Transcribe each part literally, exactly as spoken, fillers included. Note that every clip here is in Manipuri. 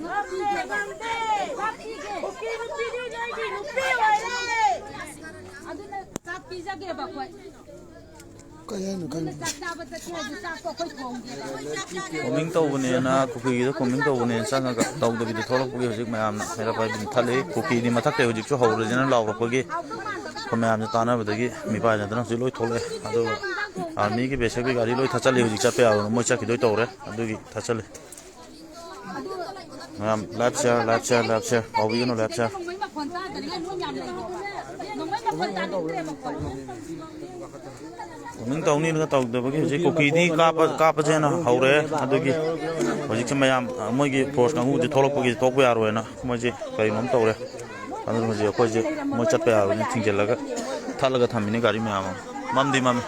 ꯉꯝꯗꯦ, ꯉꯝꯗꯦ꯫ ꯀꯨꯀꯤ ꯅꯨꯄꯤꯗꯤ ꯅꯣꯏꯒꯤ ꯅꯨꯄꯤ ꯑꯣꯏꯔꯦ꯫ ꯑꯗꯨꯅ ꯆꯥꯛ ꯄꯤꯖꯒꯦꯕ ꯑꯩꯈꯣꯏ꯫ ꯀꯩ ꯍꯥꯏꯅꯣ ꯈꯪꯗꯦ꯫ ꯆꯥꯛ ꯆꯥꯕ ꯆꯠꯁꯦ ꯍꯥꯏꯁꯦ ꯆꯥꯛꯇꯣ ꯑꯩꯈꯣꯏ ꯊꯣꯡꯒꯦꯕ꯫ ꯀꯣꯃꯤꯡ ꯇꯧꯕꯅꯦꯅ, ꯀꯨꯀꯤꯒꯤꯗ ꯀꯣꯃꯤꯡ ꯇꯧꯕꯅꯦꯅ ꯆꯪꯉꯒ ꯇꯧꯗꯕꯤꯗ ꯊꯣꯛꯂꯛꯄꯒꯤ ꯍꯧꯖꯤꯛ ꯃꯌꯥꯝꯅ ꯃꯩꯔꯥ ꯄꯥꯏꯕꯤ ꯊꯠꯂꯤ꯫ ꯀꯨꯀꯤꯗꯤ ꯃꯊꯛꯇꯩ ꯍꯧꯖꯤꯛꯁꯨ ꯍꯧꯔꯁꯤꯅ ꯂꯥꯎꯔꯛꯄꯒꯤ ꯑꯩꯈꯣꯏ ꯃꯌꯥꯝꯁꯦ ꯇꯥꯟꯅꯕꯗꯒꯤ ꯃꯤꯄꯥꯏꯅꯗꯅ ꯍꯧꯖꯤꯛ ꯂꯣꯏ ꯊꯣꯛꯂꯛꯑꯦ꯫ ꯑꯗꯨꯒ ꯑꯥꯔꯃꯤꯒꯤ ꯕꯦꯁꯛꯀꯤ ꯒꯥꯔꯤ ꯂꯣꯏ ꯊꯠꯆꯜꯂꯤ꯫ ꯍꯧꯖꯤꯛ ꯆꯠꯄ ꯌꯥꯔꯣꯏ, ꯃꯣꯏ ꯆꯠꯈꯤꯗꯣꯏ ꯇꯧꯔꯦ꯫ ꯑꯗꯨꯒꯤ ꯊꯠꯆꯜꯂꯤ꯫ ꯃꯌꯥꯝ live share, live share, live share꯫ ꯀꯥꯎꯕꯤꯒꯅꯨ, live share꯫ ꯅꯣꯡꯃꯩ ꯃꯈꯣꯟ ꯇꯥꯗꯅꯤꯡꯉꯥꯏ ꯅꯣꯏ ꯃꯌꯥꯝ ꯂꯩꯔꯣ꯫ ꯅꯣꯡꯃꯩ ꯃꯈꯣꯟ ꯇꯥꯅꯤꯡꯗ꯭ꯔꯦꯕꯀꯣ꯫ ꯀꯣꯃꯤꯡ ꯇꯧꯅꯤꯅ ꯇꯧꯗꯕꯒꯤ ꯍꯧꯖꯤꯛ ꯀꯨꯀꯤꯗꯤ ꯀꯥꯞꯄ-, ꯀꯥꯞꯄꯁꯦꯅ ꯍꯧꯔꯦ꯫ ꯑꯗꯨꯒꯤ ꯍꯧꯖꯤꯛꯁꯦ ꯃꯌꯥꯝ, ꯑ, ꯃꯣꯏꯒꯤ ꯐꯣꯔꯁ ꯀꯥꯡꯕꯨꯁꯦ ꯊꯣꯛꯂꯛꯄꯒꯤ ꯊꯣꯛꯄ ꯌꯥꯔꯣꯏꯅ ꯃꯣꯏꯁꯦ ꯀꯔꯤꯅꯣꯝ ꯇꯧꯔꯦ꯫ ꯑꯗꯨꯅ ꯍꯧꯖꯤꯛ ꯑꯩꯈꯣꯏꯁꯦ ꯃꯣꯏ ꯆꯠꯄ ꯌꯥꯔꯣꯏꯅ ꯊꯤꯡꯖꯤꯜꯂꯒ ꯊꯠꯂꯒ ꯊꯝꯃꯤꯅꯦ ꯒꯥꯔꯤ ꯃꯌꯥꯝ ꯑꯃ꯫ ꯃꯝꯗꯤ ꯃꯝꯃꯤ꯫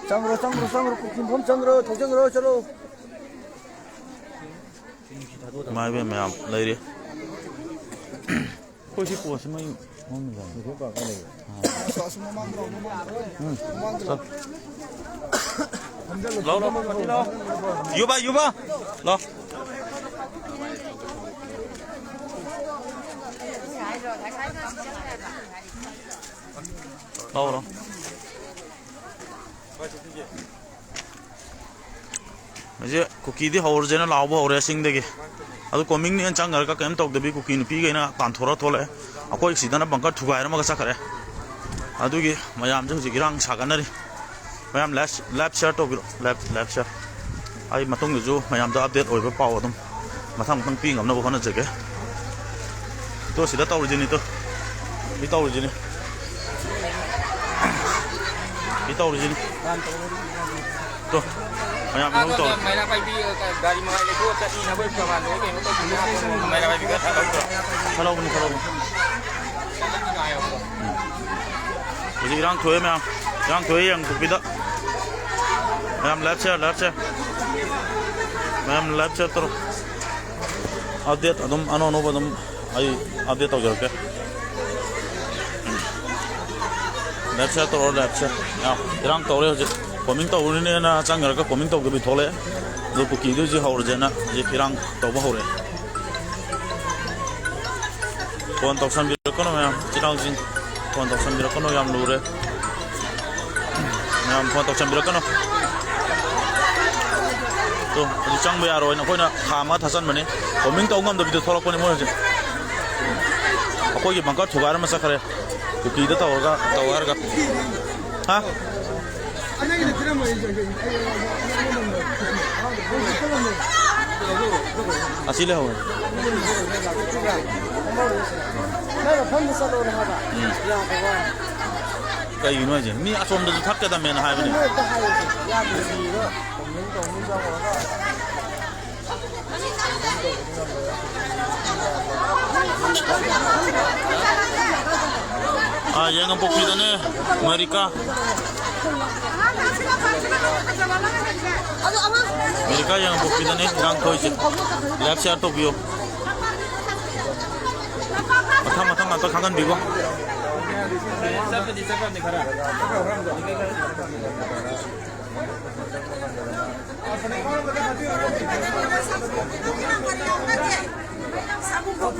ꯆꯪꯈ꯭ꯔꯣ, ꯆꯪꯈ꯭ꯔꯣ, ꯆꯪꯈ꯭ꯔꯣ, ꯀꯨꯀꯤ ꯃꯐꯝ ꯆꯪꯈ꯭ꯔꯣ, ꯊꯣꯛꯆꯟꯈ꯭ꯔꯣ, ꯆꯠꯂꯣ꯫ ꯏꯃꯥ ꯏꯕꯦꯟ ꯃꯌꯥꯝ ꯂꯩꯔꯤ꯫ ꯑꯩꯈꯣꯏ ꯁꯤ ꯄꯣꯠꯁꯤ ꯃꯩ ꯃꯝꯃꯤꯖꯥꯠꯅꯤ꯫ ꯎꯝ꯫ ꯆꯠ-, ꯂꯥꯎ, ꯂꯥꯎ, ꯂꯥꯎ꯫ ꯌꯨꯕ, ꯌꯨꯕ꯫ ꯂꯥꯎ꯫ ꯂꯥꯎ, ꯂꯥꯎ꯫ ꯍꯧꯖꯤꯛ ꯀꯨꯀꯤꯗꯤ ꯍꯧꯔꯁꯦꯅ ꯂꯥꯎꯕ ꯍꯧꯔꯦ ꯆꯤꯡꯗꯒꯤ꯫ ꯑꯗꯨ ꯀꯣꯃꯤꯡꯅꯦꯅ ꯆꯪꯈ꯭ꯔꯒ ꯀꯔꯤꯝ ꯇꯧꯗꯕꯤ ꯀꯨꯀꯤ ꯅꯨꯄꯤꯈꯩꯅ ꯇꯥꯟꯊꯣꯔ ꯊꯣꯛꯂꯛꯑꯦ꯫ ꯑꯩꯈꯣꯏ ꯁꯤꯗꯅ ꯕꯪꯀꯔ ꯊꯨꯒꯥꯏꯔꯝꯃꯒ ꯆꯠꯈ꯭ꯔꯦ꯫ ꯑꯗꯨꯒꯤ ꯃꯌꯥꯝꯁꯦ ꯍꯧꯖꯤꯛ ꯏꯔꯥꯡ ꯁꯥꯒꯠꯅꯔꯤ꯫ ꯃꯌꯥꯝ live, live share ꯇꯧꯕꯤꯔꯣ, live, live share꯫ ꯑꯩ ꯃꯇꯨꯡꯗꯁꯨ ꯃꯌꯥꯝꯗ update ꯑꯣꯏꯕ ꯄꯥꯎ ꯑꯗꯨꯝ ꯃꯊꯪ ꯃꯊꯪ ꯄꯤ ꯉꯝꯅꯕ ꯍꯣꯠꯅꯖꯒꯦ꯫ ꯇꯣ, ꯁꯤꯗ ꯇꯧꯔꯤꯁꯤꯅꯤ ꯇꯣ꯫ ꯁꯤ ꯇꯧꯔꯤꯁꯤꯅꯤ꯫ ꯁꯤ ꯇꯧꯔꯤꯁꯤꯅꯤ꯫ ꯇꯣ, ꯃꯌꯥꯝ ꯏꯍꯧ ꯇꯧꯔꯤ꯫ ꯃꯩꯔꯥ ꯄꯥꯏꯕꯤ, ꯒꯥꯔꯤ ꯃꯉꯥꯏ ꯂꯩꯊꯣꯛꯑ ꯆꯠꯅꯤꯅ ꯑꯩꯈꯣꯏ ꯀꯃꯥꯟꯗꯣ ꯀꯩꯅꯣ ꯇꯧꯕꯤꯅ ꯃꯩꯔꯥ ꯄꯥꯏꯕꯤ ꯈꯔ ꯊꯥꯗꯣꯛꯇ꯭ꯔꯣ? ꯊꯥꯗꯧꯕꯅꯤ, ꯊꯥꯗꯧꯕꯅꯤ꯫ ꯎꯝ꯫ ꯍꯧꯖꯤꯛ ꯏꯔꯥꯡ ꯊꯣꯛꯑꯦ ꯃꯌꯥꯝ꯫ ꯏꯔꯥꯡ ꯊꯣꯛꯑꯦ ꯌꯥꯡꯀꯨꯞꯄꯤꯗ꯫ ꯃꯌꯥꯝ live share, live share꯫ ꯃꯌꯥꯝ live share ꯇꯧꯔꯣ꯫ Update ꯑꯗꯨꯝ ꯑꯅꯧ ꯑꯅꯧꯕ ꯑꯗꯨꯝ ꯑꯩ update ꯇꯧꯖꯔꯛꯀꯦ꯫ Live share ꯇꯧꯔꯣ, live share꯫ ꯑꯥ, ꯏꯔꯥꯡ ꯇꯧꯔꯦ ꯍꯧꯖꯤꯛ꯫ ꯀꯣꯃꯤꯡ ꯇꯧꯔꯤꯅꯦꯅ ꯆꯪꯈ꯭ꯔꯒ ꯀꯣꯃꯤꯡ ꯇꯧꯗꯕꯤ ꯊꯣꯛꯂꯛꯑꯦ꯫ ꯑꯗꯣ ꯀꯨꯀꯤꯗꯨ ꯍꯧꯖꯤꯛ ꯍꯧꯔꯁꯦꯅ ꯍꯧꯖꯤꯛ ꯏꯔꯥꯡ ꯇꯧꯕ ꯍꯧꯔꯦ꯫ ꯐꯣꯟ ꯇꯧꯁꯟꯕꯤꯔꯛꯀꯅꯨ ꯃꯌꯥꯝ, ꯏꯆꯤꯜ ꯏꯅꯥꯎꯁꯤꯡ꯫ ꯐꯣꯟ ꯇꯧꯁꯟꯕꯤꯔꯛꯀꯅꯨ, ꯌꯥꯝ ꯂꯨꯔꯦ꯫ ꯃꯌꯥꯝ ꯐꯣꯟ ꯇꯧꯁꯟꯕꯤꯔꯛꯀꯅꯨ꯫ ꯇꯣ, ꯍꯧꯖꯤꯛ ꯆꯪꯕ ꯌꯥꯔꯣꯏꯅ ꯑꯩꯈꯣꯏꯅ ꯈꯥꯝꯃꯒ ꯊꯥꯖꯟꯕꯅꯤ꯫ ꯀꯣꯃꯤꯡ ꯇꯧ ꯉꯝꯗꯕꯤꯗ ꯊꯣꯛꯂꯛꯄꯅꯤ ꯃꯣꯏ ꯍꯧꯖꯤꯛ꯫ ꯑꯩꯈꯣꯏꯒꯤ ꯕꯪꯀꯔ ꯊꯨꯒꯥꯏꯔꯝꯃ ꯆꯠꯈ꯭ꯔꯦ꯫ ꯀꯨꯀꯤꯗ ꯇꯧꯔꯒ ꯇꯧ ꯍꯥꯏꯔꯒ꯫ ꯍꯥ? ꯑꯁꯤ ꯂꯩꯍꯧꯋꯦ꯫ ꯎꯝ꯫ ꯀꯩꯒꯤꯅꯣ ꯍꯥꯏꯁꯦ? ꯃꯤ ꯑꯁꯣꯝꯗꯁꯨ ꯊꯛꯀꯗꯝꯃꯦꯅ ꯍꯥꯏꯕꯅꯤ꯫ ꯑꯥ, ꯌꯥꯏꯉꯪꯄꯣꯛꯄꯤꯗꯅꯦ, ꯃꯔꯤꯀꯥ꯫ ꯃꯔꯤꯀꯥ ꯌꯥꯏꯉꯪꯄꯣꯛꯄꯤꯗꯅꯦ ꯏꯔꯥꯡ ꯊꯣꯛꯏꯁꯦ꯫ ꯂꯥꯏꯐ ꯁꯤꯌꯥꯔ ꯇꯧꯕꯤꯌꯨ꯫ ꯃꯊꯪ ꯃꯊꯪ ꯉꯥꯛꯇ ꯈꯪꯍꯟꯕꯤꯈꯣ꯫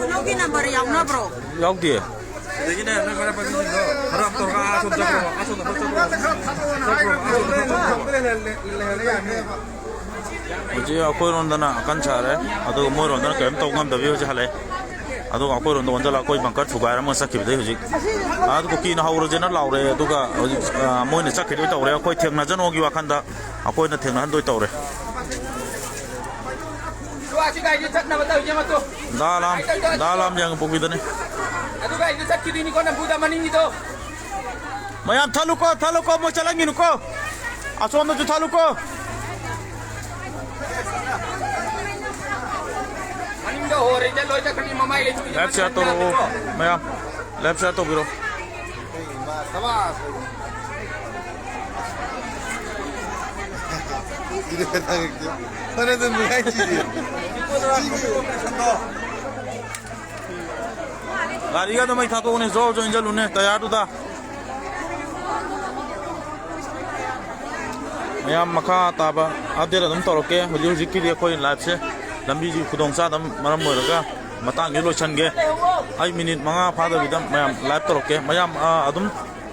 ꯅꯪꯒꯤ ꯅꯝꯕꯔ ꯌꯥꯎꯅꯕ꯭ꯔꯣ? ꯌꯥꯎꯗꯦ꯫ ꯑꯗꯒꯤꯅꯦ, ꯅꯣꯏ ꯃꯔꯛ ꯄꯥꯏꯕꯤꯁꯤꯡꯗꯣ ꯈꯔ ꯑꯃ ꯇꯧꯔꯒ ꯑꯥ ꯁꯣꯝ ꯆꯠꯈ꯭ꯔꯣ, ꯑꯥ ꯁꯣꯝꯗ ꯈꯔ ꯆꯠꯈ꯭ꯔꯣ꯫ ꯆꯠꯈ꯭ꯔꯣ, ꯑꯥ ꯁꯣꯝꯗ ꯈꯔ ꯆꯠꯈ꯭ꯔꯣ꯫ ꯍꯧꯖꯤꯛ ꯑꯩꯈꯣꯏꯔꯣꯝꯗꯅ ꯑꯀꯟ ꯁꯥꯔꯦ, ꯑꯗꯨꯒ ꯃꯣꯏꯔꯣꯝꯗꯅ ꯀꯔꯤꯝ ꯇꯧ ꯉꯝꯗꯕꯤ ꯍꯧꯖꯤꯛ ꯍꯜꯂꯛꯑꯦ꯫ ꯑꯗꯨꯒ ꯑꯩꯈꯣꯏꯔꯣꯝꯗ ꯑꯣꯟꯁꯤꯜꯂꯛ ꯑꯩꯈꯣꯏ ꯕꯪꯀꯔ ꯊꯨꯒꯥꯏꯔꯝꯃꯒ ꯆꯠꯈꯤꯕꯗꯩ ꯍꯧꯖꯤꯛ꯫ ꯑꯥ, ꯀꯨꯀꯤꯅ ꯍꯧꯔꯁꯦꯅ ꯂꯥꯎꯔꯦ, ꯑꯗꯨꯒ ꯍꯧꯖꯤꯛ, ꯑꯥ, ꯃꯣꯏꯅ ꯆꯠꯈꯤꯗꯣꯏ ꯇꯧꯔꯦ꯫ ꯑꯩꯈꯣꯏ ꯊꯦꯡꯅꯖꯅꯣꯒꯤ ꯋꯥꯈꯜꯗ ꯑꯩꯈꯣꯏꯅ ꯊꯦꯡꯅꯍꯟꯗꯣꯏ ꯇꯧꯔꯦ꯫ ꯇꯨ, ꯑꯁꯤ ꯒꯥꯔꯤꯁꯦ ꯆꯠꯅꯕ ꯇꯧꯔꯤꯁꯦ ꯌꯦꯡꯉꯣ ꯇꯨ꯫ ꯗꯥ ꯂꯥꯝ, ꯗꯥ ꯂꯥꯝ ꯌꯥꯏꯉꯪꯄꯣꯛꯄꯤꯗꯅꯤ꯫ ꯑꯗꯨ ꯒꯥꯔꯤꯗꯣ ꯆꯠꯈꯤꯗꯣꯏꯅꯤꯀꯣ ꯅꯝꯐꯨꯗ ꯃꯅꯤꯡꯒꯤꯗꯣ꯫ ꯃꯌꯥꯝ ꯊꯠꯂꯨꯀꯣ, ꯊꯠꯂꯨꯀꯣ, ꯃꯣꯏ ꯆꯠꯍꯟꯈꯤꯅꯨꯀꯣ꯫ ꯑꯁꯣꯝꯗꯁꯨ ꯊꯠꯂꯨꯀꯣ꯫ ꯃꯅꯤꯡꯗ ꯍꯣꯔꯤꯁꯦ ꯂꯣꯏ ꯆꯠꯈ꯭ꯔꯅꯤ, ꯃꯃꯥꯏ ꯂꯩꯊꯣꯛꯏꯁꯦ ꯂꯦꯐ ꯁꯤꯌꯥꯔ ꯇꯧꯔꯛꯑꯣ, ꯃꯌꯥꯝ꯫ ꯂꯦꯐ ꯁꯤꯌꯥꯔ ꯇꯧꯕꯤꯔꯣ꯫ ꯐꯅꯗꯨꯝ ꯅꯨꯡꯉꯥꯏ ꯁꯤꯗꯤ꯫ ꯒꯥꯔꯤꯒꯗꯣ ꯃꯩ ꯊꯥꯗꯣꯛꯎꯅꯦ, ꯖꯣꯔ ꯖꯣꯔ ꯏꯟꯖꯜꯂꯨꯅꯦ, ꯇꯌꯥꯔꯗꯨꯗ꯫ ꯃꯌꯥꯝ ꯃꯈꯥ ꯇꯥꯕ ꯑꯞꯗꯦꯠ ꯑꯗꯨꯝ ꯇꯧꯔꯛꯀꯦ꯫ ꯍꯧꯖꯤꯛ ꯍꯧꯖꯤꯛꯀꯤꯗꯤ ꯑꯩꯈꯣꯏ ꯂꯥꯏꯐꯁꯦ ꯂꯝꯕꯤꯁꯤ ꯈꯨꯗꯣꯡ ꯆꯥꯗꯕ ꯃꯔꯝ ꯑꯣꯏꯔꯒ ꯃꯇꯥꯡꯁꯤ ꯂꯣꯏꯁꯟꯒꯦ꯫ ꯑꯩ ꯃꯤꯅꯤꯠ ꯃꯉꯥ ꯐꯥꯗꯕꯤꯗ ꯃꯌꯥꯝ ꯂꯥꯏꯐ ꯇꯧꯔꯛꯀꯦ꯫ ꯃꯌꯥꯝ, ꯑ, ꯑꯗꯨꯝ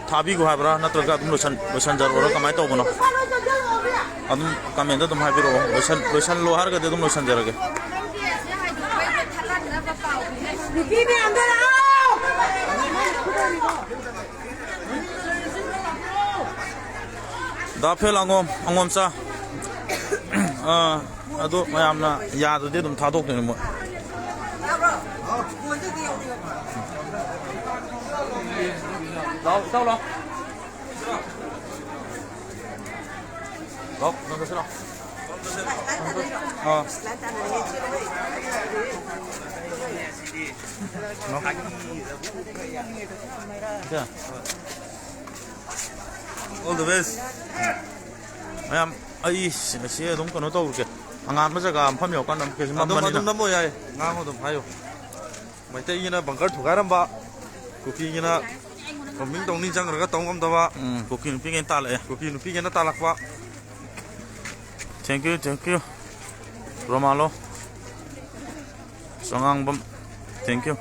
ꯊꯥꯕꯤꯈꯣ ꯍꯥꯏꯕ꯭ꯔꯥ, ꯅꯠꯇ꯭ꯔꯒ ꯑꯗꯨꯝ ꯂꯣꯏꯁꯟ-, ꯂꯣꯏꯁꯟꯖꯔꯛꯑꯣꯔꯥ, ꯀꯃꯥꯏꯅ ꯇꯧꯕꯅꯣ? ꯑꯗꯨꯝ ꯀꯃꯦꯟꯗ ꯑꯗꯨꯝ ꯍꯥꯏꯕꯤꯔꯛꯑꯣ꯫ ꯂꯣꯏꯁꯟ-, ꯂꯣꯏꯁꯜꯂꯣ ꯍꯥꯏꯔꯒꯗꯤ ꯑꯗꯨꯝ ꯂꯣꯏꯁꯟꯖꯔꯒꯦ꯫ ꯅꯨꯄꯤ ꯃꯌꯥꯝꯗꯣ ꯂꯥꯛꯑꯣ! ꯗꯥ ꯐꯦꯜ ꯑꯉꯣꯝ, ꯑꯉꯣꯝꯆꯥ꯫ ꯑꯥ, ꯑꯗꯨ ꯃꯌꯥꯝꯅ ꯌꯥꯗ꯭ꯔꯗꯤ ꯑꯗꯨꯝ ꯊꯥꯗꯣꯛꯇꯣꯏꯅꯤ ꯃꯣꯏ꯫ ꯂꯥꯎ, ꯏꯇꯥꯎ ꯂꯥꯎ꯫ ꯂꯥꯎ, ꯅꯪ ꯆꯠꯁꯤ ꯂꯥꯎ꯫ ꯑꯥ꯫ ꯂꯥꯎ꯫ ꯏꯇꯥꯎ꯫ All the best. ꯃꯌꯥꯝ, ꯑꯩ ꯁꯤ, ꯁꯤ ꯑꯗꯨꯝ ꯀꯩꯅꯣ ꯇꯧꯔꯒꯦ꯫ ꯑꯉꯥꯟꯕ ꯖꯒꯥ ꯃꯐꯝ ꯌꯧꯔꯀꯥꯟꯗ ꯑꯃꯨꯛ ꯀꯩꯁꯨ ꯑꯗꯨꯝ, ꯃꯝꯕꯅꯤꯅ꯫ ꯑꯗꯨꯝ ꯅꯝꯃꯣ ꯌꯥꯏ꯫ ꯉꯥꯡꯉꯣ ꯑꯗꯨꯝ ꯍꯥꯏꯌꯣ꯫ ꯃꯩꯇꯩꯒꯤꯅ ꯕꯪꯀꯔ ꯊꯨꯒꯥꯏꯔꯝꯕ, ꯀꯨꯀꯤꯒꯤꯅ ꯀꯣꯝꯕꯤꯡ ꯇꯧꯅꯤ ꯆꯪꯈ꯭ꯔꯒ ꯇꯧ ꯉꯝꯗꯕ꯫ ꯎꯝ, ꯀꯨꯀꯤ ꯅꯨꯄꯤꯉꯩꯅ ꯇꯥꯜꯂꯛꯑꯦ꯫ ꯀꯨꯀꯤ ꯅꯨꯄꯤꯒꯩꯅ ꯇꯥꯜꯂꯛꯄ꯫ Thank you, thank you꯫ ꯔꯣꯃꯥꯂꯣ꯫ ꯆꯉꯥꯡꯕꯝ꯫ Thank you꯫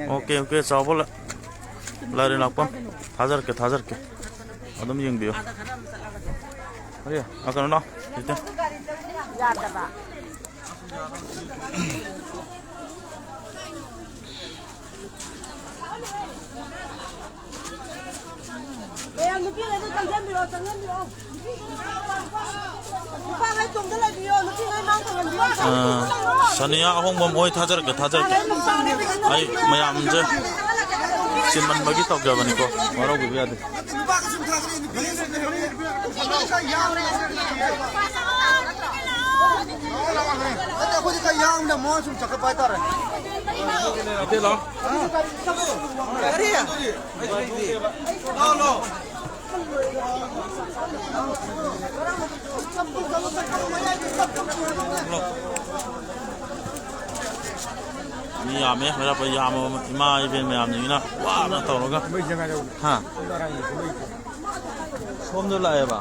Okay, okay, ꯆꯥꯎꯕ ꯂ-, ꯂꯥꯏꯔꯦꯟ ꯂꯥꯛꯄꯝ꯫ ꯊꯥꯖꯔꯛꯀꯦ, ꯊꯥꯖꯔꯛꯀꯦ꯫ ꯑꯗꯨꯝ ꯌꯦꯡꯕꯤꯌꯨ꯫ ꯑꯔꯦ, ꯑ, ꯀꯩꯅꯣ ꯂꯥꯎ꯫ ꯁꯤꯗ꯫ ꯃꯌꯥꯝ ꯅꯨꯄꯤꯈꯩꯗꯣ ꯆꯪꯁꯤꯟꯕꯤꯔꯛꯑꯣ, ꯆꯪꯁꯤꯟꯕꯤꯔꯛꯑꯣ꯫ ꯅꯨꯄꯥꯈꯩ ꯇꯨꯡꯗ ꯂꯩꯕꯤꯌꯣ, ꯅꯨꯄꯤꯈꯩ ꯃꯥꯡ ꯊꯝꯍꯟꯕꯤꯌꯣ꯫ ꯑꯥ, ꯁꯅꯤꯌꯥ ꯑꯍꯣꯡꯕꯝ ꯍꯣꯏ, ꯊꯥꯖꯔꯛꯀꯦ, ꯊꯥꯖꯔꯛꯀꯦ꯫ ꯑꯩ ꯃꯌꯥꯝꯁꯦ ꯆꯤꯟꯃꯟꯕꯒꯤ ꯇꯧꯖꯕꯅꯤꯀꯣ, ꯋꯥꯔꯧꯕꯤꯕ ꯌꯥꯗꯦ꯫ ꯅꯠꯇꯦ, ꯑꯩꯈꯣꯏꯗꯤ ꯈꯔ ꯌꯥꯡꯅ ꯃꯣꯏ ꯁꯨꯝ ꯆꯈꯠꯄ ꯍꯥꯏꯇꯥꯔꯦ꯫ ꯀꯔꯤ? ꯃꯤ ꯌꯥꯝꯃꯦ, ꯃꯩꯔꯥ ꯄꯔꯦꯡ ꯌꯥꯝꯃꯕ ꯏꯃꯥ ꯏꯕꯦꯟ ꯃꯌꯥꯝꯁꯤꯡꯁꯤꯅ ꯋꯥꯅ ꯇꯧꯔꯒ꯫ ꯍꯥ? ꯁꯣꯝꯗ ꯂꯥꯛꯑꯦꯕ꯫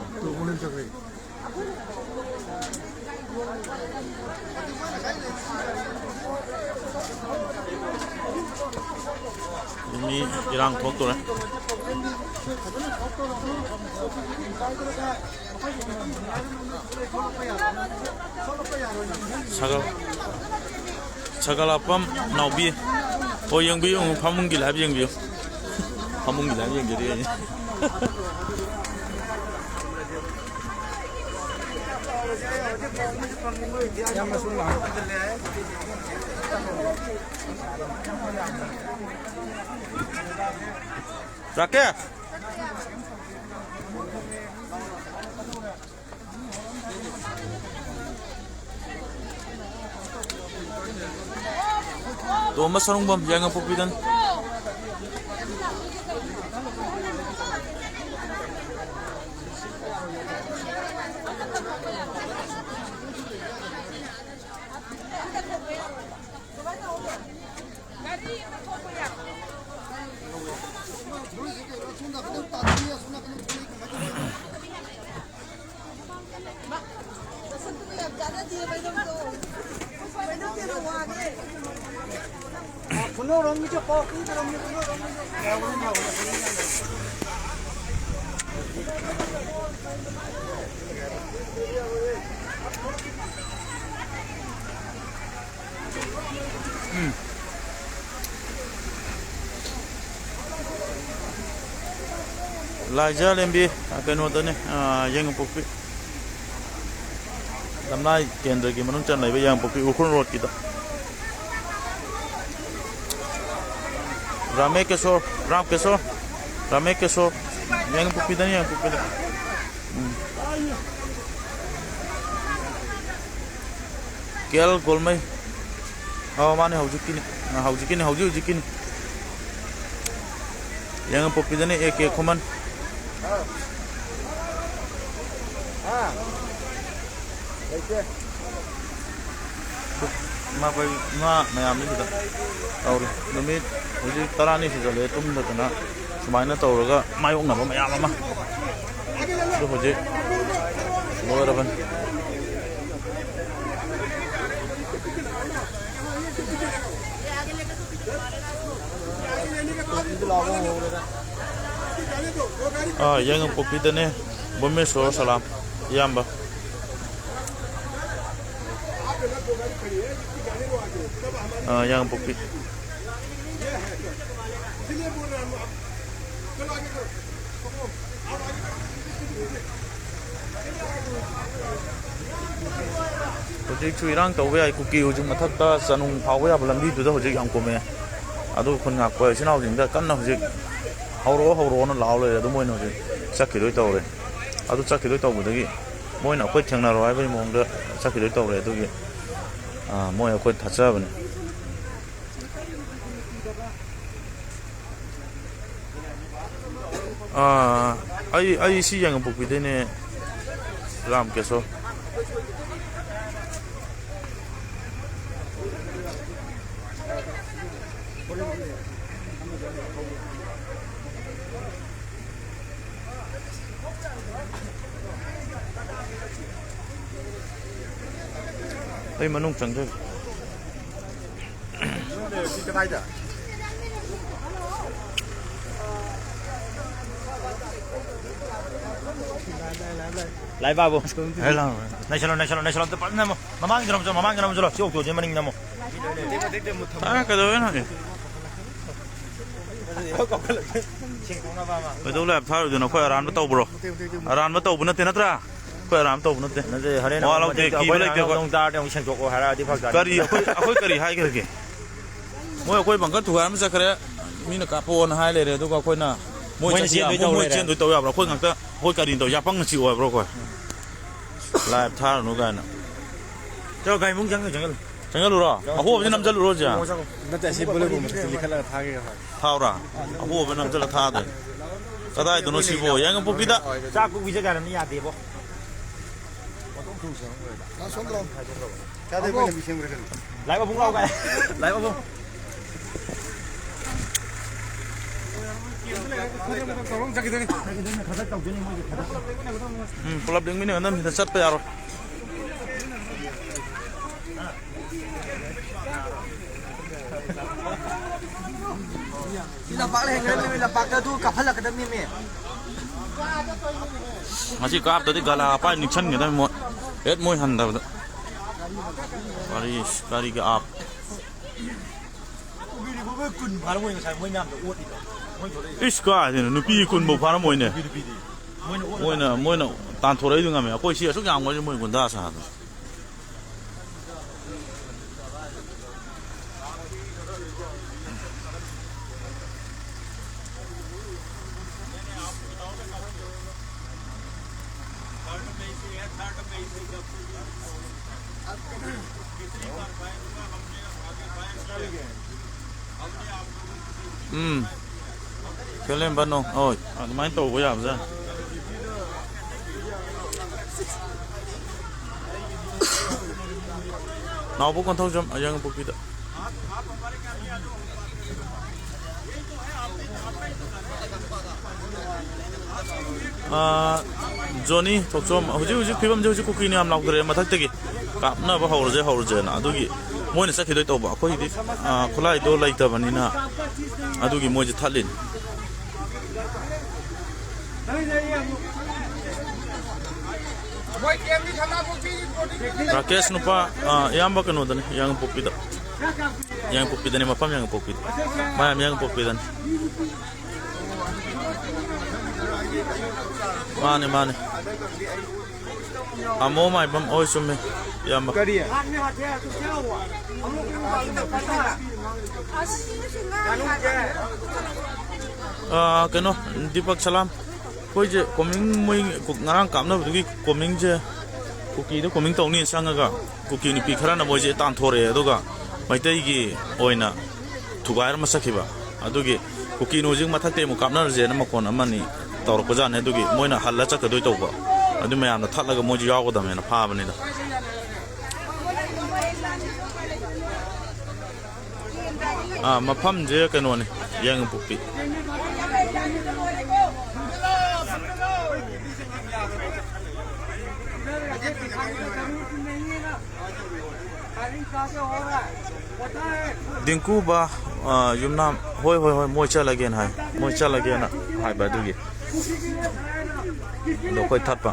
ꯃꯤ ꯏꯔꯥꯡ ꯊꯣꯛꯇꯣꯔꯦ꯫ ꯁꯒꯜ, ꯁꯒꯜ ꯑꯄꯝ ꯅꯥꯎꯕꯤ꯫ ꯑꯣ, ꯌꯦꯡꯕꯤꯌꯨ, ꯐꯃꯨꯡꯒꯤ live ꯌꯦꯡꯕꯤꯌꯨ꯫ ꯐꯃꯨꯡꯒꯤ live ꯌꯦꯡꯖꯔꯤ ꯑꯩ꯫ ꯔꯥꯀꯦꯁ! ꯇꯣꯝꯕ ꯁꯔꯨꯡꯕꯝ, ꯌꯥꯏꯉꯪꯄꯣꯛꯄꯤꯗꯅꯤ꯫ ꯎꯝ꯫ ꯂꯥꯏꯖꯥ ꯂꯦꯝꯕꯤ, ꯑ, ꯀꯩꯅꯣꯗꯅꯦ, ꯑ, ꯌꯥꯏꯉꯪꯄꯣꯛꯄꯤ꯫ ꯂꯝꯂꯥꯏ ꯀꯦꯟꯗ꯭ꯔꯒꯤ ꯃꯅꯨꯡ ꯆꯟ ꯂꯩꯕ ꯌꯥꯏꯉꯪꯄꯣꯛꯄꯤ ꯎꯈ꯭ꯔꯨꯜ ꯔꯣꯗꯀꯤꯗ꯫ ꯔꯥꯃꯦꯀꯦꯁꯣꯔ, ꯔꯥꯝꯀꯦꯁꯣꯔ, ꯔꯥꯃꯦꯀꯦꯁꯣꯔ, ꯌꯥꯏꯉꯪꯄꯣꯛꯄꯤꯗꯅꯤ, ꯌꯥꯏꯉꯪꯄꯣꯛꯄꯤꯗ꯫ ꯎꯝ꯫ ꯀꯦ ꯑꯦꯜ ꯒꯣꯜꯃꯩ꯫ ꯑꯣ, ꯃꯥꯅꯦ, ꯍꯧꯖꯤꯛꯀꯤꯅꯤ꯫ ꯑ, ꯍꯧꯖꯤꯛꯀꯤꯅꯤ, ꯍꯧꯖꯤꯛ ꯍꯧꯖꯤꯛꯀꯤꯅꯤ꯫ ꯌꯥꯏꯉꯪꯄꯣꯛꯄꯤꯗꯅꯤ ꯑꯦ ꯀꯦ ꯈꯨꯃꯟ꯫ ꯏꯃꯥ ꯃꯌꯥꯝꯅꯤ ꯁꯤꯗ ꯇꯧꯔꯤ꯫ ꯅꯨꯃꯤꯠ ꯍꯧꯖꯤꯛ ꯇꯔꯥꯅꯤ ꯁꯨꯖꯜꯂꯛꯑꯦ ꯇꯨꯝꯗꯗꯅ ꯁꯨꯃꯥꯏꯅ ꯇꯧꯔꯒ ꯃꯥꯌꯣꯛꯅꯕ ꯃꯌꯥꯝ ꯑꯃ꯫ ꯑꯗꯨ ꯍꯧꯖꯤꯛ ꯂꯣꯏꯔꯕꯅꯤ꯫ ꯑꯥ, ꯌꯥꯏꯉꯪꯄꯣꯛꯄꯤꯗꯅꯦ꯫ ꯕꯣꯃꯦꯁꯣꯔ ꯁꯂꯥꯝ, ꯏꯌꯥꯝꯕ꯫ ꯑꯥ, ꯌꯥꯏꯉꯪꯄꯣꯛꯄꯤ꯫ ꯍꯧꯖꯤꯛꯁꯨ ꯏꯔꯥꯡ ꯇꯧꯕ ꯌꯥꯏ꯫ ꯀꯨꯀꯤ ꯍꯧꯖꯤꯛ ꯃꯊꯛꯇ ꯆꯥꯅꯨꯡ ꯐꯥꯎꯕ ꯌꯥꯕ ꯂꯝꯕꯤꯗꯨꯗ ꯍꯧꯖꯤꯛ ꯌꯥꯝ ꯀꯨꯝꯃꯦ꯫ ꯑꯗꯨ ꯈꯨꯟ ꯉꯥꯛꯄ ꯏꯆꯤꯟ ꯏꯅꯥꯎꯁꯤꯡꯗ ꯀꯟꯅ ꯍꯧꯖꯤꯛ "ꯍꯧꯔꯛꯑꯣ, ꯍꯧꯔꯛꯑꯣꯅ" ꯂꯥꯎ ꯂꯩꯔꯦ꯫ ꯑꯗꯨ ꯃꯣꯏꯅ ꯍꯧꯖꯤꯛ ꯆꯠꯈꯤꯗꯣꯏ ꯇꯧꯔꯦ꯫ ꯑꯗꯨ ꯆꯠꯈꯤꯗꯣꯏ ꯇꯧꯕꯗꯒꯤ ꯃꯣꯏꯅ ꯑꯩꯈꯣꯏ ꯊꯦꯡꯅꯔꯣ ꯍꯥꯏꯕꯒꯤ ꯃꯑꯣꯡꯗ ꯆꯠꯈꯤꯗꯣꯏ ꯇꯧꯔꯦ꯫ ꯑꯗꯨꯒꯤ, ꯑꯥ, ꯃꯣꯏ ꯑꯩꯈꯣꯏ ꯊꯥꯖꯕꯅꯤ꯫ ꯑꯥ, ꯑꯩ, ꯑꯩ ꯁꯤ ꯌꯥꯏꯉꯪꯄꯣꯛꯄꯤꯗꯩꯅꯦ, ꯔꯥꯝꯀꯦꯁꯣꯔ꯫ ꯑꯩ ꯃꯅꯨꯡ ꯆꯪꯖꯒꯦ꯫ ꯁꯤ ꯀꯗꯥꯏꯗ? ꯂꯥꯏ ꯕꯥꯕꯨ꯫ ꯍꯦ, ꯂꯥꯎ꯫ ꯅꯩꯁꯜꯂꯣ, ꯅꯩꯁꯜꯂꯣ, ꯅꯩꯁꯜꯂꯣ꯫ ꯑꯝꯇ ꯐꯖꯅ ꯅꯝꯃꯣ꯫ ꯃꯃꯥꯡꯒꯤ ꯅꯝꯃꯣ, ꯃꯃꯥꯡꯒꯤ ꯅꯝꯃꯣ ꯆꯠꯂꯣ꯫ ꯁꯤ ꯑꯣꯛꯇꯣꯁꯦ ꯃꯅꯤꯡ ꯅꯝꯃꯣ꯫ ꯑꯥ, ꯀꯩꯗꯧꯋꯦꯅꯣ? ꯁꯦꯡꯗꯣꯛꯅꯕ ꯑꯃ꯫ ꯀꯩꯗꯧ ꯂꯥꯏꯞ ꯊꯥꯔꯣꯏꯗꯣꯏꯅꯣ? ꯑꯩꯈꯣꯏ ꯑꯔꯥꯟꯕ ꯇꯧꯕ꯭ꯔꯣ? ꯑꯔꯥꯟꯕ ꯇꯧꯕ ꯅꯠꯇꯦ, ꯅꯠꯇ꯭ꯔꯥ? ꯑꯩꯈꯣꯏ ꯑꯔꯥꯟꯕ ꯇꯧꯕ ꯅꯠꯇꯦ꯫ ꯅꯠꯇꯦ, ꯍꯣꯔꯦꯟ ꯋꯥ ꯑꯃꯨꯛ ꯂꯧꯗꯦ, ꯃꯇꯦꯡ ꯀꯤꯕ ꯑꯩꯈꯣꯏꯅ ꯂꯩꯇꯦ ꯑꯉꯥꯡ ꯑꯩꯈꯣꯏ꯫ ꯅꯣꯡ ꯇꯥꯔꯗꯤ ꯑꯃꯨꯛ ꯁꯦꯡꯗꯣꯛꯑꯣ ꯍꯥꯏꯔꯛꯑꯗꯤ ꯐꯔꯛ ꯇꯥꯅꯤ꯫ ꯀꯔꯤ ꯑꯩꯈꯣꯏ, ꯑꯩꯈꯣꯏ ꯀꯔꯤ ꯍꯥꯏꯈ꯭ꯔꯒꯦ? ꯃꯣꯏ ꯑꯩꯈꯣꯏ ꯕꯪꯀꯔ ꯊꯨꯒꯥꯏꯔꯝꯃ ꯆꯠꯈ꯭ꯔꯦ, ꯃꯤꯅ ꯀꯥꯞꯄꯛꯑꯣꯅ ꯍꯥꯏ ꯂꯩꯔꯦ, ꯑꯗꯨꯒ ꯑꯩꯈꯣꯏꯅ ꯃꯣꯏ ꯃꯣꯏꯅ ꯆꯠꯁꯤ ꯆꯦꯟꯗꯣꯏ ꯌꯥꯕ, ꯇꯧ ꯃꯣꯏ ꯂꯩꯔꯦ꯫ ꯆꯦꯟꯗꯣꯏ ꯇꯧ ꯌꯥꯕ꯭ꯔꯣ? ꯑꯩꯈꯣꯏ ꯉꯥꯛꯇ, ꯑꯩꯈꯣꯏ ꯀꯔꯤꯅ ꯇꯧ, ꯌꯥꯄꯪꯅ ꯆꯤꯛꯑꯣ ꯍꯥꯏꯕ꯭ꯔꯣ ꯑꯩꯈꯣꯏ? ꯂꯥꯏꯞ ꯊꯥꯔꯨꯅꯨ ꯀꯥꯏꯅ꯫ ꯆꯠꯂꯣ, ꯒꯥꯔꯤ ꯃꯅꯨꯡ ꯆꯪꯉ ꯆꯪꯉ꯫ ꯆꯪꯍꯜꯂꯨꯔꯣ? ꯑꯍꯣꯕꯁꯤ ꯅꯝꯁꯤꯜꯂꯨꯔꯣ ꯍꯧꯖꯤꯛ? ꯅꯠꯇꯦ, ꯑꯁꯤ ꯕꯣꯂꯦꯔꯣ ꯃꯊꯛꯇ ꯂꯤꯈꯠꯂꯒ ꯊꯥꯒꯦ ꯍꯥꯏ꯫ ꯊꯥꯎꯔꯥ? ꯑꯍꯣꯕ ꯅꯝꯁꯤꯜꯂ ꯊꯥꯗꯣꯏꯅꯦ꯫ ꯀꯗꯥꯏꯗꯅꯣ ꯁꯤꯕꯣ? ꯌꯥꯏꯉꯪꯄꯣꯛꯄꯤꯗ? ꯆꯥꯛ ꯀꯣꯛ ꯄꯤꯖꯒꯦ ꯍꯥꯏꯔꯕꯅꯤ, ꯌꯥꯗꯦꯕꯣ꯫ ꯂꯥꯛꯁꯣꯟꯗ꯭ꯔꯣ꯫ ꯂꯥꯏꯕ ꯑꯕꯨꯡ ꯂꯥꯎ ꯀꯥꯏ꯫ ꯂꯥꯏꯕ ꯑꯕꯨꯡ꯫ ꯎꯝ, ꯄꯨꯂꯞ ꯂꯦꯡꯃꯤꯟꯅꯒꯗꯕꯅꯤꯗ, ꯆꯠꯄ ꯌꯥꯔꯣꯏ꯫ ꯁꯤ ꯂꯝꯄꯥꯛ ꯂꯩꯍꯟꯒꯗꯕꯅꯤ, ꯂꯝꯄꯥꯛꯇ ꯑꯗꯨ ꯀꯥꯞꯍꯜꯂꯛꯀꯗꯕꯅꯤꯃꯤ꯫ ꯉꯁꯤ ꯀꯥꯞꯇꯗꯤ ꯒꯂꯥ ꯄꯥꯏ ꯅꯤꯛꯁꯟꯒꯗꯕꯅꯤ ꯃꯣꯏ꯫ ꯍꯦꯠ ꯃꯣꯏ ꯍꯟꯗꯕꯗ꯫ ꯀꯔꯤ, ꯀꯔꯤꯒꯤ ꯑꯥꯞ? ꯀꯨꯟ ꯐꯥꯔꯝꯃꯣꯏ ꯉꯁꯥꯏ ꯃꯣꯏ ꯃꯌꯥꯝꯗꯣ ꯑꯣꯠꯂꯤꯗꯣ꯫ ꯃꯣꯏ ꯊꯣꯛꯂꯛꯏꯗꯣ꯫ ꯏꯁ, ꯀꯥꯏꯗꯩꯅꯣ? ꯅꯨꯄꯤ ꯀꯨꯟꯕꯧ ꯐꯥꯔꯝꯃꯣꯏꯅꯦ꯫ ꯅꯨꯄꯤ, ꯅꯨꯄꯤꯗꯤ꯫ ꯃꯣꯏꯅ ꯑꯣꯠꯂꯤꯗꯣ꯫ ꯃꯣꯏꯅ, ꯃꯣꯏꯅ ꯇꯥꯟꯊꯣꯔꯛꯏꯗꯣ ꯉꯝꯃꯦ꯫ ꯑꯩꯈꯣꯏ ꯁꯤ ꯑꯁꯨꯛ ꯌꯥꯝꯈ꯭ꯔꯁꯤ ꯃꯣꯏ ꯒꯨꯟꯗꯥ ꯁꯥꯗꯅ꯫ ꯎꯝ꯫ ꯈꯦꯂꯦꯝꯕꯅꯣ꯫ ꯍꯣꯏ, ꯑꯗꯨꯃꯥꯏꯅ ꯇꯧꯕ ꯌꯥꯕꯖꯥꯠꯅꯤ꯫ ꯅꯥꯎꯕ ꯀꯣꯟꯊꯧꯖꯝ, ꯌꯥꯏꯉꯪꯄꯣꯛꯄꯤꯗ꯫ ꯑꯥ, ꯖꯣꯅꯤ ꯊꯣꯛꯆꯣꯝ, ꯍꯧꯖꯤꯛ ꯍꯧꯖꯤꯛ ꯐꯤꯕꯝꯁꯦ ꯍꯧꯖꯤꯛ ꯀꯨꯀꯤꯅ ꯌꯥꯝ ꯂꯥꯎꯊꯔꯛꯑꯦ ꯃꯊꯛꯇꯒꯤ꯫ ꯀꯥꯞꯅꯕ ꯍꯧꯔꯁꯦ, ꯍꯧꯔꯁꯦꯅ꯫ ꯑꯗꯨꯒꯤ ꯃꯣꯏꯅ ꯆꯠꯈꯤꯗꯣꯏ ꯇꯧꯕ꯫ ꯑꯩꯈꯣꯏꯒꯤꯗꯤ, ꯑꯥ, ꯈꯨꯠꯂꯥꯏꯗꯣ ꯂꯩꯇꯕꯅꯤꯅ ꯑꯗꯨꯒꯤ ꯃꯣꯏꯁꯦ ꯊꯠꯂꯤꯅꯤ꯫ ꯔꯥꯀꯦꯁ ꯅꯨꯄꯥ, ꯑꯥ, ꯏꯌꯥꯝꯕ ꯀꯩꯅꯣꯗꯅꯤ, ꯌꯥꯏꯉꯪꯄꯣꯛꯄꯤꯗ꯫ ꯌꯥꯏꯉꯪꯄꯣꯛꯄꯤꯗꯅꯤ, ꯃꯐꯝ ꯌꯥꯏꯉꯪꯄꯣꯛꯄꯤꯗ꯫ ꯃꯌꯥꯝ ꯌꯥꯏꯉꯪꯄꯣꯛꯄꯤꯗꯅꯤ꯫ ꯃꯥꯅꯦ, ꯃꯥꯅꯦ꯫ ꯑꯃꯣ ꯃꯥꯏꯕꯝ, ꯍꯣꯏ, ꯆꯨꯝꯃꯦ, ꯏꯌꯥꯝꯕ꯫ ꯀꯔꯤ? ꯑꯥ, ꯀꯩꯅꯣ, ꯗꯤꯄꯛ ꯁꯂꯥꯝ꯫ ꯑꯩꯈꯣꯏꯁꯦ ꯀꯣꯃꯤꯡ, ꯃꯣꯏ ꯉꯔꯥꯡ ꯀꯥꯞꯅꯕꯗꯨꯒꯤ ꯀꯣꯃꯤꯡꯁꯦ, ꯀꯨꯀꯤꯗ ꯀꯣꯃꯤꯡ ꯇꯧꯅꯤ ꯆꯪꯉꯒ ꯀꯨꯀꯤ ꯅꯨꯄꯤ ꯈꯔꯅ ꯃꯣꯏꯁꯦ ꯇꯥꯟꯊꯣꯔꯛꯑꯦ, ꯑꯗꯨꯒ ꯃꯩꯇꯩꯒꯤ ꯑꯣꯏꯅ ꯊꯨꯒꯥꯏꯔꯝꯃ ꯆꯠꯈꯤꯕ꯫ ꯑꯗꯨꯒꯤ ꯀꯨꯀꯤꯅ ꯍꯧꯖꯤꯛ ꯃꯊꯛꯇꯩ ꯑꯃꯨꯛ ꯀꯥꯞꯅꯔꯁꯦꯅ ꯃꯈꯣꯟ ꯑꯃꯅꯤ ꯇꯧꯔꯛꯄꯖꯥꯠꯅꯤ꯫ ꯑꯗꯨꯒꯤ ꯃꯣꯏꯅ ꯍꯜꯂ ꯆꯠꯀꯗꯣꯏ ꯇꯧꯕ꯫ ꯑꯗꯨ ꯃꯌꯥꯝꯅ ꯊꯠꯂꯒ ꯃꯣꯏꯁꯨ ꯌꯥꯎꯒꯗꯕꯅꯦꯅ ꯐꯥꯕꯅꯤꯗ꯫ ꯑꯥ, ꯃꯐꯝꯁꯦ ꯀꯩꯅꯣꯅꯤ, ꯌꯥꯏꯉꯪꯄꯣꯛꯄꯤ꯫ ꯗꯤꯡꯀꯨꯕ, ꯑ, ꯌꯨꯝꯅꯥꯝ, ꯍꯣꯏ, ꯍꯣꯏ, ꯍꯣꯏ, ꯃꯣꯏ ꯆꯠꯂꯒꯦꯅ ꯍꯥꯏ, ꯃꯣꯏ ꯆꯠꯂꯒꯦꯅ ꯍꯥꯏꯕ ꯑꯗꯨꯒꯤ꯫ ꯑꯗꯣ ꯑꯩꯈꯣꯏ ꯊꯠꯄ꯫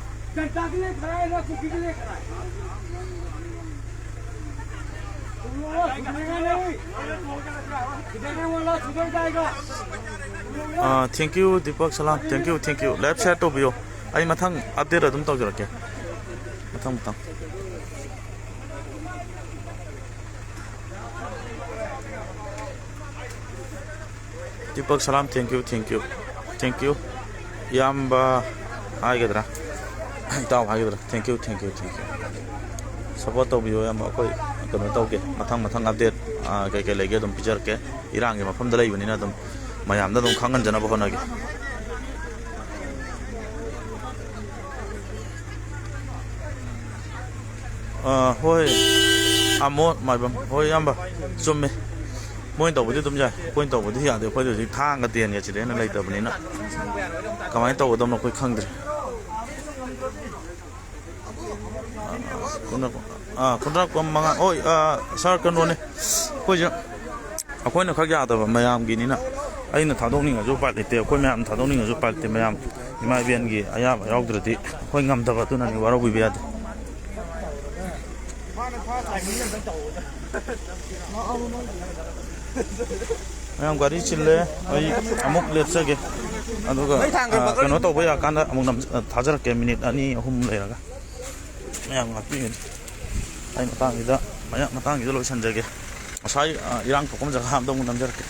ꯑ, thank you, Deepak Salam, thank you, thank you꯫ Live share ꯇꯧꯕꯤꯌꯣ꯫ ꯑꯩ ꯃꯊꯪ update ꯑꯗꯨꯝ ꯇꯧꯖꯔꯛꯀꯦ, ꯃꯊꯪ ꯃꯊꯪ꯫ ꯗꯤꯄꯛ ꯁꯂꯥꯝ, thank you, thank you, thank you꯫ ꯏꯌꯥꯝꯕ ꯍꯥꯏꯒꯗ꯭ꯔꯥ, ꯏꯇꯥꯎ ꯍꯥꯏꯒꯗ꯭ꯔꯥ, thank you, thank you, thank you꯫ Support ꯇꯧꯕꯤꯌꯣ ꯏꯌꯥꯝꯕ, ꯑꯩꯈꯣꯏ ꯀꯩꯅꯣ ꯇꯧꯒꯦ, ꯃꯊꯪ ꯃꯊꯪ update, ꯑ, ꯀꯩꯀꯩ ꯂꯩꯒꯦ ꯑꯗꯨꯝ ꯄꯤꯖꯔꯛꯀꯦ꯫ ꯏꯔꯥꯡꯒꯤ ꯃꯐꯝꯗ ꯂꯩꯕꯅꯤꯅ ꯑꯗꯨꯝ ꯃꯌꯥꯝꯗ ꯑꯗꯨꯝ ꯈꯪꯍꯟꯖꯅꯕ ꯍꯣꯠꯅꯒꯦ꯫ ꯑ, ꯍꯣꯏ, ꯑꯃꯣ ꯃꯥꯏꯕꯝ, ꯍꯣꯏ, ꯏꯌꯥꯝꯕ, ꯆꯨꯝꯃꯦ꯫ ꯃꯣꯏꯅ ꯇꯧꯕꯗꯤ ꯑꯗꯨꯝ ꯌꯥꯏ, ꯑꯩꯈꯣꯏꯅ ꯇꯧꯕꯗꯤ ꯌꯥꯗꯦ꯫ ꯑꯩꯈꯣꯏꯗꯤ ꯍꯧꯖꯤꯛ ꯊꯥꯡꯒ ꯇꯦꯟꯒꯁꯤꯗꯤ ꯍꯦꯟꯅ ꯂꯩꯇꯕꯅꯤꯅ ꯀꯃꯥꯏꯅ ꯇꯧꯒꯗꯕꯅꯣ ꯑꯩꯈꯣꯏ ꯈꯪꯗ꯭ꯔꯦ꯫ ꯀꯨꯟꯊ꯭ꯔꯥ, ꯑꯥ, ꯀꯨꯟꯊ꯭ꯔꯥ, ꯀꯨꯟꯃꯉꯥ꯫ ꯍꯣꯏ, ꯑꯥ, ꯁꯥꯔ, ꯀꯩꯅꯣꯅꯦ, ꯑꯩꯈꯣꯏꯁꯦ, ꯑꯩꯈꯣꯏꯅ ꯈꯛ ꯌꯥꯗꯕ, ꯃꯌꯥꯝꯒꯤꯅꯤꯅ꯫ ꯑꯩꯅ ꯊꯥꯗꯣꯛꯅꯤꯡꯉꯁꯨ ꯎꯄꯥꯏ ꯂꯩꯇꯦ, ꯑꯩꯈꯣꯏ ꯃꯌꯥꯝ ꯊꯥꯗꯣꯛꯅꯤꯡꯉꯁꯨ ꯎꯄꯥꯏ ꯂꯩꯇꯦ꯫ ꯃꯌꯥꯝ ꯏꯃꯥ ꯏꯕꯦꯟꯒꯤ ꯑꯌꯥꯕ ꯌꯥꯎꯗ꯭ꯔꯗꯤ ꯑꯩꯈꯣꯏ ꯉꯝꯗꯕ, ꯑꯗꯨꯅꯅꯤ, ꯋꯥꯔꯧꯕꯤꯕ ꯌꯥꯗꯦ꯫ ꯃꯌꯥꯝ ꯒꯥꯔꯤ ꯆꯤꯜꯂꯦ, ꯑꯩ ꯑꯃꯨꯛ ꯂꯦꯞꯆꯒꯦ, ꯑꯗꯨꯒ, ꯑꯥ, ꯀꯩꯅꯣ ꯇꯧꯕ ꯌꯥꯔꯀꯥꯟꯗ ꯑꯃꯨꯛ ꯅꯝ-, ꯊꯥꯖꯔꯛꯀꯦ, ꯃꯤꯅꯤꯠ ꯑꯅꯤ ꯑꯍꯨꯝ ꯂꯩꯔꯒ꯫ ꯃꯌꯥꯝ ꯉꯥꯛꯄꯤꯒꯅꯤ꯫ ꯑꯩ ꯃꯇꯥꯡꯁꯤꯗ, ꯃꯌꯥꯝ ꯃꯇꯥꯡꯁꯤꯗ ꯂꯣꯏꯁꯤꯟꯖꯒꯦ꯫ ꯉꯁꯥꯏ, ꯑꯥ, ꯏꯔꯥꯡ ꯊꯣꯛꯐꯝ ꯖꯒꯥ ꯑꯝꯗ ꯑꯃꯨꯛ ꯅꯝꯖꯔꯛꯀꯦ꯫